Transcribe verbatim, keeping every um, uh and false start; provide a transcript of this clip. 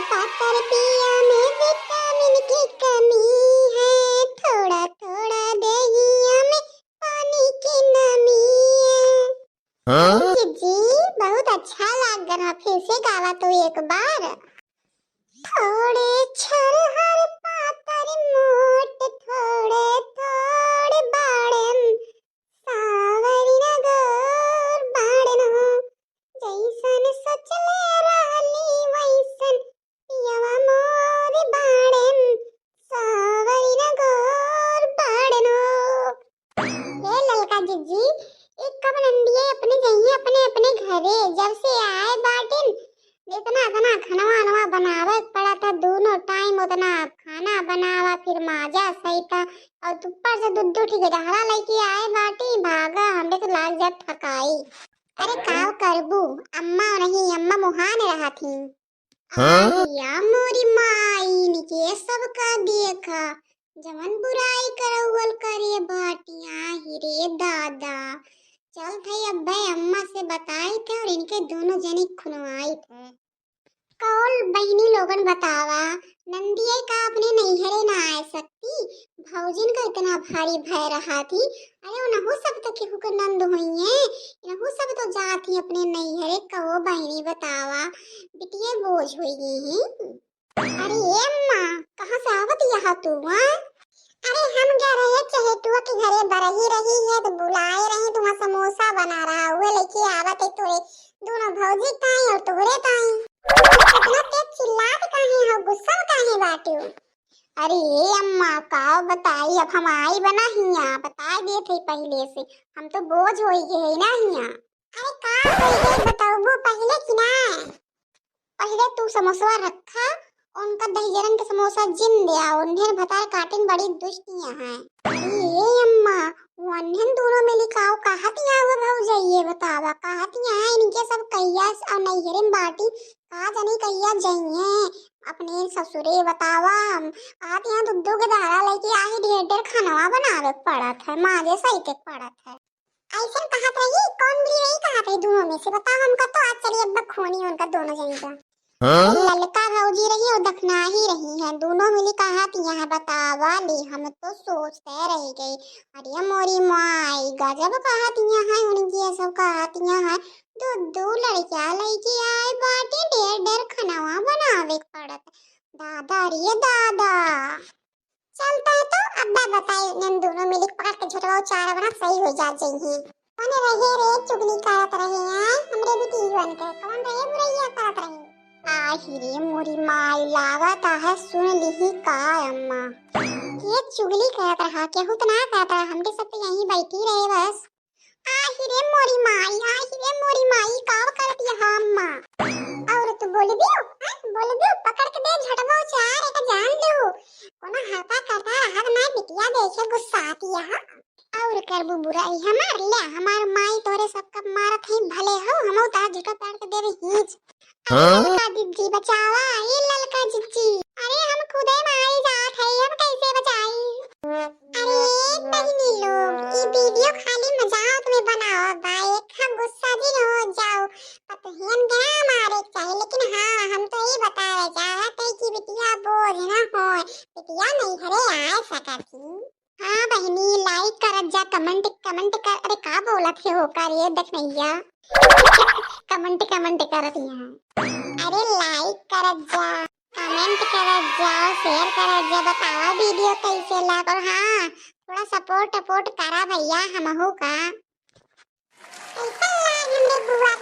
पातर पिया में विटामिन की कमी है, थोड़ा थोड़ा दहिया में पानी की नमी है। हाँ? अरे जी, बहुत अच्छा लाग रहा, फिर से गावा तो एक बार। थोड़े छरहर पातर मोट, थोड़े थोड़े बाड़न, सावरिन गोर बाड़न हो। जैसन सोचले रहली वैसन पियवा मोर बाड़न, सावरिन गोर बाड़न हो। हे ललका जिज्जी, ई कब नंदिये अपने जइहे अपने अपने घरे, जब से आए बाटिन, इतना इतना खनवा वनवा बनावे के पड़ा था, दोनों टाइम उतना खाना बनावा, फिर माजा सहिता, और ऊपर से दू दू ठी गदहरा लइके आए बाटी, भागा, हमरे तो लाग जात थकाई। अरे काव करबू, अम्मा नहीं, अम्मा मुहान रहा थी। हाँ? आहिया मोरी माई, इनके सबका देखा, जवन बुराई करौल करे बाटी, आहि रे दादा। चल भाई, अब्बे अम्मा से बताई थे और इनके दोनों जने खुनवाई थे। कौल बहिनी लोगन बतावा, नंदिये का अपने नैहरे ना आए सकती? भौजिन का इतना भारी भय रहा थी। अरे उनहु सब तो केहू के नंद होइए, इनहु सब तो जात ही अपने नैहरे। कहो बहिनी बतावा, बिटिये बोझ होई गई हैं। अरे ए अम्मा, कहाँ से आवत यहाँ तू, हाँ? अरे हम गए रहे चहेटुआ के घरे, बरही रही है तो बुलाए रही, तुहाँ समोसा बना रहा, उहे लेके आवत है तोरे दोनों भौजी ताई और तोरे ताई। इतना तेज चिल्लात काहे हो, गुस्सा काहे बाटू? अरे ए अम्मा, का बताई, अब हम आई बना हिया, बताई देत है पहिले से, हम तो बोझ होई गए है ना हिया। अरे का होई गए, बतौबू पहिले कि ना? पहिले तू समोसवा रखा, उनका दहिजरन के समोसा जिन दे आओ, उन्हें भतार काटिन बड़ी दुष्टियां हैं। अरे ए अम्मा, वो अन्हन दोनों मिली काव कहत यहाँ हुआ भौजाई, ये बतावा, कहत यहाँ इनके सब कहिया और नैहरे में बाटी, का जानी कहिया जइहे अपने ससुरे बतावा। कहत यहाँ दुद्दू के धारा लेके आही, ढेर ढेर खानवा बनावे के पड़त है, माजे सही के पड़त है। ऐसन कहत रही, कौन बुरी रही कहत रही दोनों में से, बताओ हमका तो। आज चलिए अब खूनी उनका दोनों जनी का। हाँ? ललका भौजी रही और दखनाही रही है, दोनों मिली कहत यहाँ बतावा ले, हम तो सोचते रह गए। अरे मोरी माई, गजब कहत यहाँ है उनकी, ये सब कहत यहाँ है। दो दो लड़कियां लेके आए बाटे, ढेर ढेर खनवा बनावे के पड़त। दादा रे दादा। चलता है तो अब्बा बताई, नन दोनों मिली पकड़ के झटवा उचार बना सही हो जा जइहे। कौन रहे रे चुगली करत रहे हैं हमरे बिटियन के? कौन रहे बुरैया करत रहे? आहि रे मोरी माई, लागत है सुन लिही का अम्मा। ये चुगली करत रहा, केहू तो ना करत रहा, हमके सब तो यहीं बैठी रहे बस। आहि रे मोरी माई, आहि रे मोरी माई, का करत यहाँ अम्मा? और तू बोलबू, हैं? बोलबू, पकड़ के दे झटबो चार, एक जान दू। कोनो हाथा करता रहत ना बिटिया देखे गुस्साती यहाँ। और करबू बुराई हमार, ले हमार माई तोरे सबका मारत है, भले हो हमहू तार झटो तार के देवे हीच। अरे हाँ? ललका जिज्जी बचावा, ए ललका जिज्जी। अरे हम खुदे मारी जात है, हम कैसे बचाई? अरे बहिनी लोग, ई वीडियो खाली मजाक में बनावा बा, एक हम गुस्सा जिन हो जाओ। पतोहियन के ना मारे के चाही, लेकिन हाँ, हम तो ई बतावे चाहत है कि बिटिया बोझ ना होए, बिटिया नैहरे आ सकत ही। हाँ बहिनी, like करत जा, comment, comment कर, अरे का बोलत है हो का रे दखनैया? Comment, comment करत यहाँ। अरे like करत जा, comment करत जा, share करत जा, बतावा वीडियो कैसे लाग। और हाँ, थोड़ा support, support करा भैया हमहू का। कैसन लाग हमरे बुआ